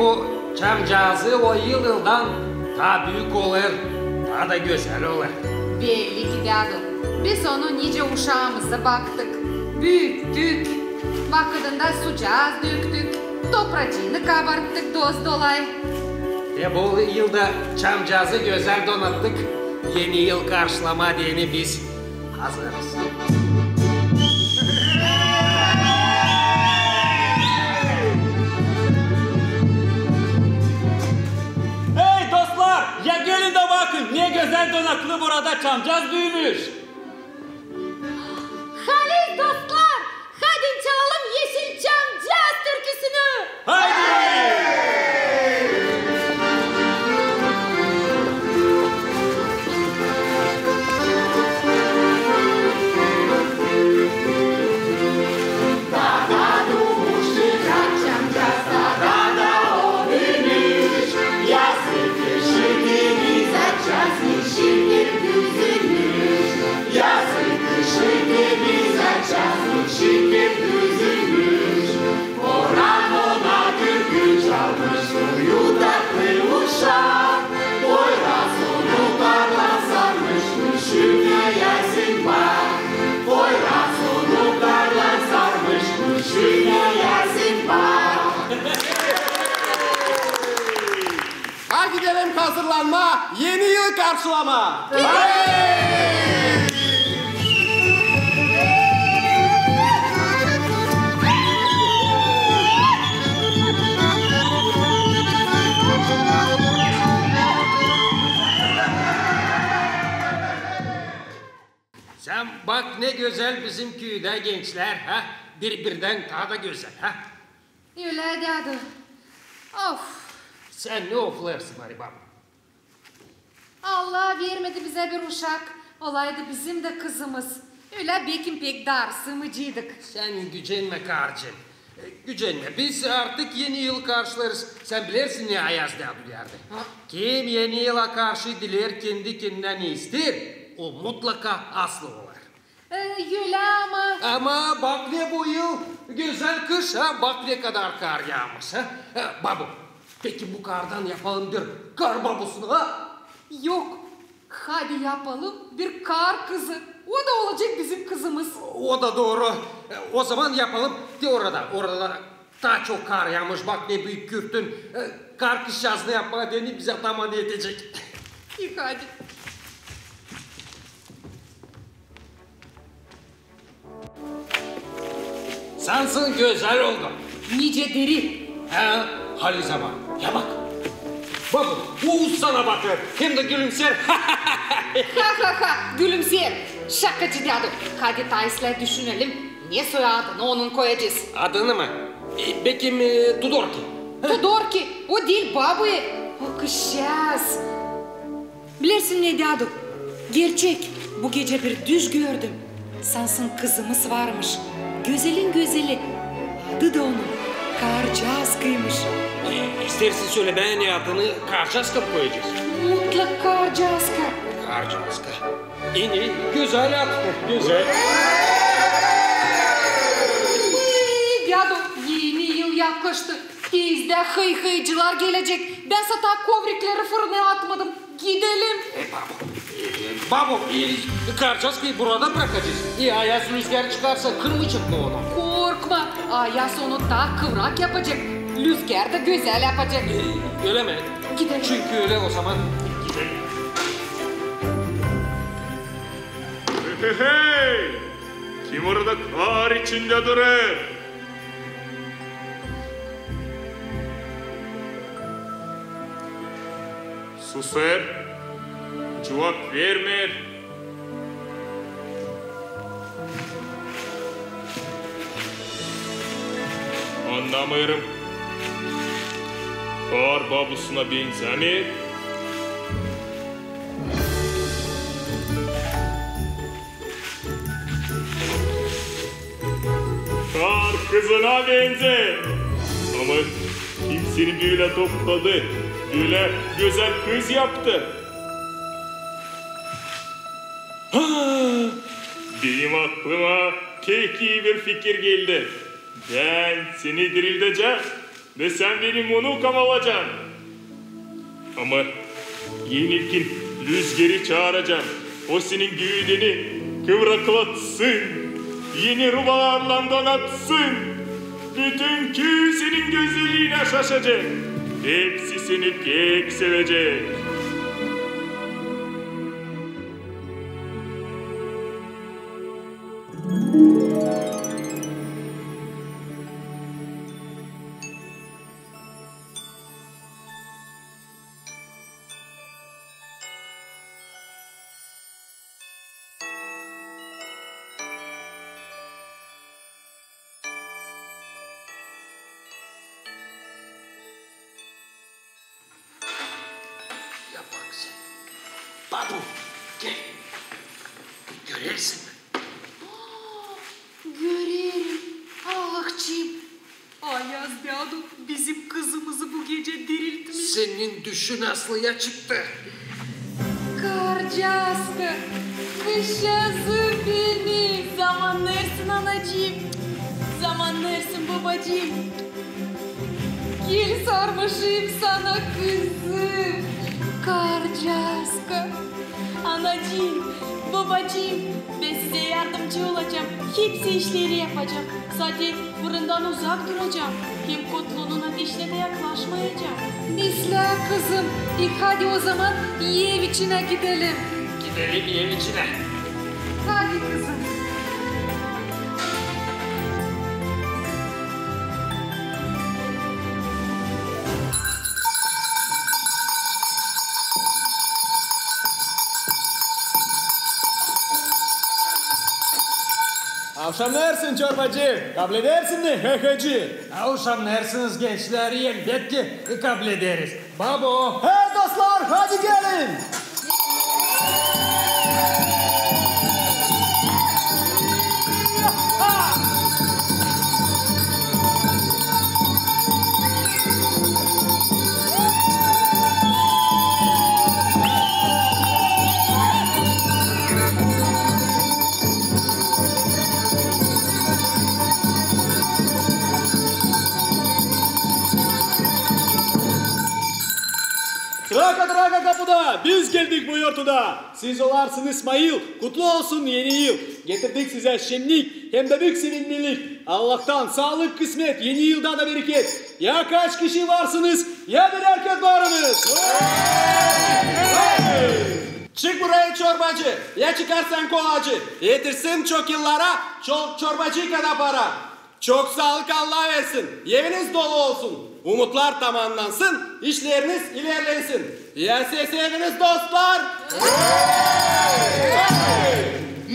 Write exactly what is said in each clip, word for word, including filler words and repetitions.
Bu çamcaazı o yıl-yıldan taa büük olêr, taa da gözäl olêr. Belli ki, dädu, biz onu nicä uşaamıza baktık, büüttük, vakıdında sucaaz döktük, topracıını kabarttık dost-dolay. Te bu yıl da çamcaazı gözäl donattık, Eni yıl karşılamaa deyni biz hazırız. Ey, dostlar, ya gelin dä bakın, ne gözäl donaklı burada çamcaaz büümüş. Halis, dostlar, haydi çalalım Eşil çamcaaz türküsünü. Haydi! Ha gidelim hazırlanmaa, Eni yılı karşılamaa. Sän bak, ne gözäl bizim küüdä gençlär, ha? Bir-birdän taa da gözäl, ha? Ölä, dädu. Of! Sän ne oflêêrsın, Mari baba? Allah vermedi bizä bir uşak, olaydı bizim dä kızımız. Ölä bekim pek darısamaycıydık. Sän gücenmä, karıcıım. E, gücenmä. Biz artık Eni yıl karşılêêrız. Sän bilersin, ne Ayaz dädu därdi? Ha? Kim Eni yıla karşı dileer kendi-kendinä ne isteer, o mutlaka aslı olêr. E, ölä ama. Ama bak ne bu yıl gözäl kış, ha? Bak ne kadar kar yaamış, ha? E, babu, peki bu kardan yapalım bir kar babusunu, ha? Yok, hadi yapalım bir kar kızı. O da olacek bizim kızımız. O da dooru. E, ozaman yapalım. De orada, orada taa çok kar yaamış, bak ne büük kürtün. E, kar kızçaazını yapmaa deyni bizä taman etecek. İi, hadi. Sansın gözäl oldu. Nicä diri. Ha, halizdän bak. Ya bak. Bak, o sana bakêr, hem dä gülümseer. Ha-ha-ha, gülümseer. Şakacı dädu. Hadi taa islää düşünelim, ne soyadını onun koyacez. Adını mı? E, bekim, e, Tudorki. Tudorki, o diil, babu, e, o kızçaaz. Bilersin ne, dädu? Gerçek, bu gecä bir düş gördüm. Sansın kızımız varmış. Gözelin gözeli. Adı da onun Karcaaskaymış. E, isteersin sölemää, ne adını Karcaaska mı koyacez? Mutlak Karcaaska. Karcaaska. En ii, gözäl ad. Gözäl. Iy, dädu, Eni yıl yaklaştı. Tezdä hıy-hıycılar gelecek. Bän sa taa kovrikleri fırına atmadım. Gidelim. E, babu, e, babu, e, Karcaaskayı burada brakacez. E, Ayaz lüzgär çıkarsa, kırmayacek mı onu? Korkma, Ayaz onu taa kıvrak yapacek. Lüzgär dä gözäl yapacek. E, ölä mi? Gidelim. Çünkü ölä, ozaman gidelim. Hey, hey, hey! Kim orada kar içindä durêr? Susêr, cuvap vermeer. Annamêêrım. Kar babusuna benzämeer. Kar kızına benzeer. Ama kim seni bölä topladı, bölä gözäl kız yaptı? Ha! Benim aklıma pek ii bir fikir geldi. Bän seni dirildecäm. Ve sän benim unukam olacan. Ama eni ilkin lüzgeri çaaracam. O senin güüdeni kıvraklatsın. Eni rubalarlan donatsın. Bütün küü senin gözelliinä şaşacek. Hepsi seni pek sevecek. Ya bak sän. Babu, gel. Görersin mi? Aa, görerim. Allahçıım. Ayaz dädu bizim kızımızı bu gecä diriltmiş. Senin düşün, aslı ya çıktı. Karcaaska, kızçaazım benim, zaman neresin, anacıım? Zaman neresin, babacıım? Gel, sarmaşayım sana, kızım. Karcaaska. Anacıım, babacıım, bän sizä yardımcı olacam. Hepsi işleri yapacam. Zaten fırından uzak duracam. Hem kotlunun ateşinä dä yaklaşmayacam. İslää, kızım. E, hadi ozaman ev içinä gidelim. Gidelim ev içinä. Hadi, kızım. Avşamnersın, çorbacı! Kabledersin mi, höhöcü? Avşamnersınız, gençlär, elbetki, kablederiz. Babo! Hey, dostlar, hadi gelin! Traka-traka kapuda, biz geldik bu yortuda. Siz olarsınız İsmail, kutlu olsun Eni yıl. Getirdik sizä şennik hem dä büük sevinmelik. Allahtan saalık, kısmet, Eni yılda da bereket. Ya kaç kişi varsınız, ya bir erkek varınız. Çık buraya, çorbacı, ya çıkar sän kolacı. Etirsin çok yıllara çok çorbacı kadar para. Çok saalık Allah versin, eviniz dolu olsun. Umutlar tamamlansın, işleriniz ilerlensin. Ya ses ediniz, dostlar!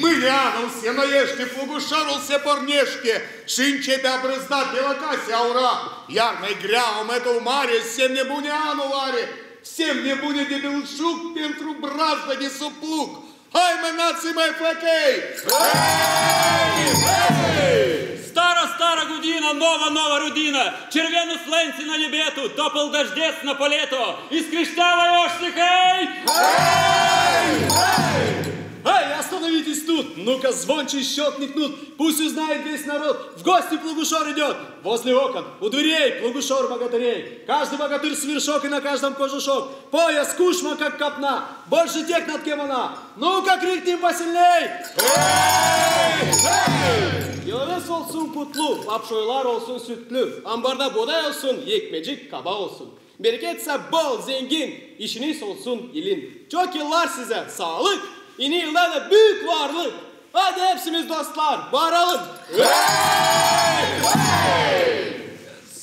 Мынянул senoeşti, plugușorul se pornește, și începe a brăzda pe lăcase aura, iar noi greaua mătău mare, semne bune anul are, semne bune de belșug pentru brazdă de sub plug. Hai, mănați-i, măi, flăcăi! Hei, hei! Stara, stara gudină, nova, nova rudină, cervenu slănțe na lebetu, topăl dăždets na poleto, iskrišteava ošti, hei! Hei, hei! Эй, остановитесь тут! Ну-ка, звонче счётный кнут, пусть узнает весь народ, в гости Плугушор идёт! Возле окон, у дверей, Плугушор богатырей, каждый богатырь с вершок и на каждом кожушок. Пояс кушма, как копна, больше тех, над кем она. Ну-ка, крикнем посильней! Hei, hei! Yılınız olsun kutlu, lap şoylar olsun sütlü, ambarda buğday olsun, ekmecik kaba olsun. Bereket sa bol, zengin, işiniz olsun ilin. Çok yıllar sizä saalık, eni yılda da büük varlık. Hadi hepsimiz, dostlar, baaralım! Hei, hei!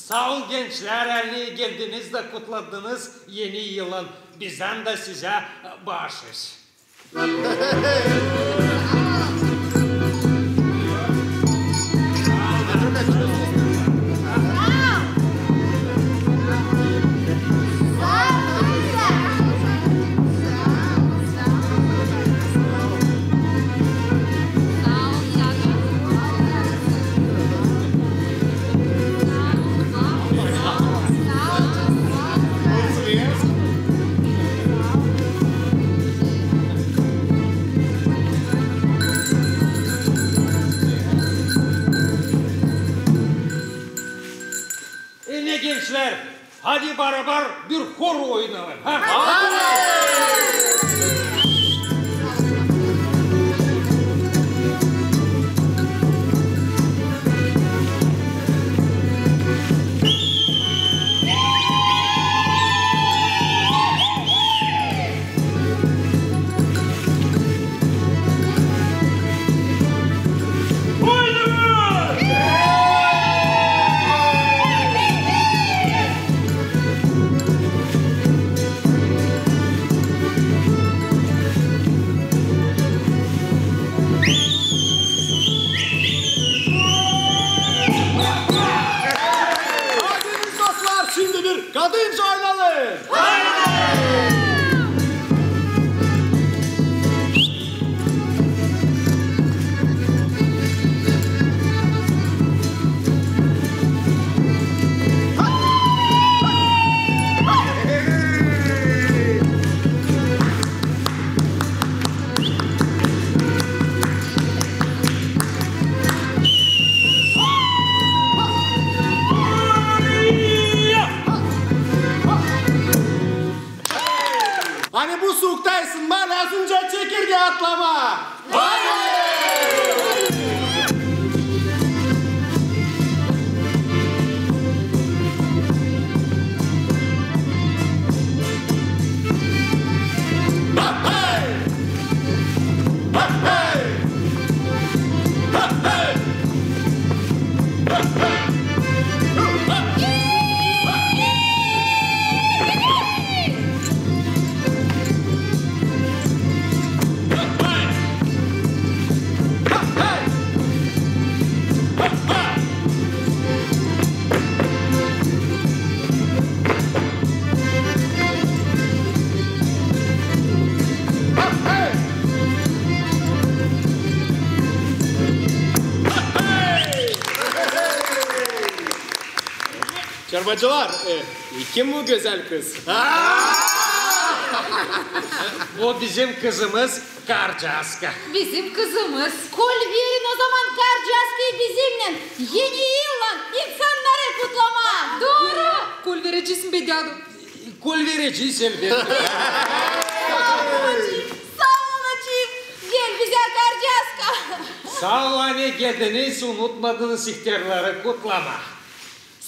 Saa olun, gençlär, ani geldiniz da kutladınız Eni yılın. Bizdän dä sizä baaşış. Hadi barabar bir hor oynayalım, ha? Hadi biz, dostlar, şindi bir kadınca oynayalım. Ani bu suukta ısınmaa lääzımca çekirgää atlamaa. Çorbacılar, e, kim bu gözäl kız? Bu bizim kızımız Karcaaska. Bizim kızımız. Kol verin ozaman Karcaaskayı bizimnän Eni yıllan insannarı kutlamaa. Dooru. Kol verecez mi, dädu? Kol verecez, elbetki. Saa ol, anacıım. Saa ol, anacıım. Gel bizä, Karcaaska. Saa ol, ani geldiniz, unutmadınız ihtärları kutlamaa.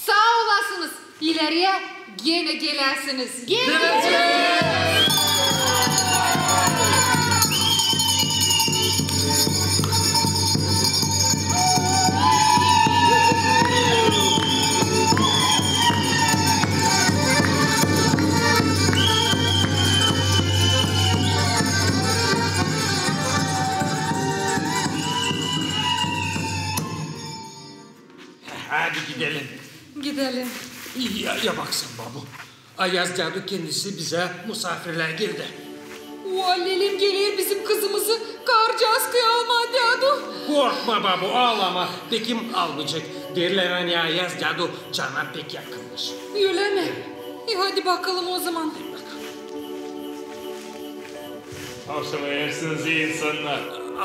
Saa olasınız, ileriyä genä geläsiniz. Gelecez! Hadi gidelim. Gidelim. Ya, ya baksana, babu. Ayaz dädu kendisi bizä musaafirlää geldi. O, lelem geler bizim kızımızı Karcaaskayı almaa, dädu. Korkma, babu, alamaz. Pek kim almayacek. Deerlär, ani Ayaz dädu cana pek yakınmış. Ölä mi? E, hadi bakalım ozaman. Avşamnêêrsınız, ii insannar.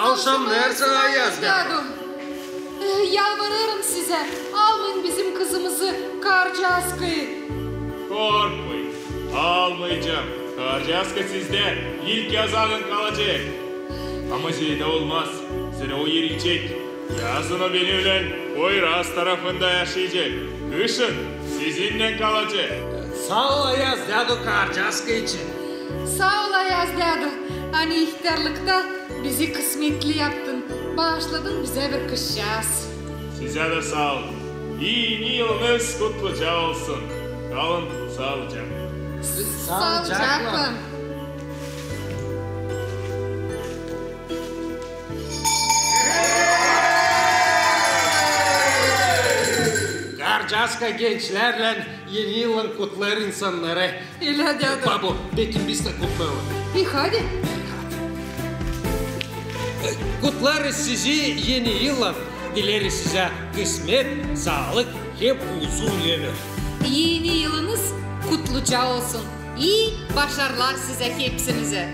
Avşamnêêrsın, Ayaz dädu. E, yalvarêrım sizä, almayın bizim kızımızı Karcaaskayı. Korkmayın, almayacam. Karcaaska sizdä ilk yazan kalacek. Ama zeedä olmaz, zerä o eriyecek. Yazın o benimnän Poyraz tarafında yaşayacek. Kışın sizinnän kalacek. Saa ol, Ayaz dädu, Karcaaska için. Saa ol, Ayaz dädu, ani ihtärlıkta bizi kısmetli yaptın, baaşladın bizä bir kızçaaz. Sizä dä saa ol. Eni yılınız kutluca olsun. Kalın saalıcaklan. Saalıcaklan. Karcaaska gençlärlän Eni yıllan kutlêêr insannarı. Ölä, dädu. Babu, pek kim biz dä kutlayalım. E, hadi. Kutlêêrız sizi Eni yıllan. Dileeriz sizä kısmet, saalık hem uzun ömür. Eni yılınız kutluca olsun. İi başarılar sizä hepsinizä.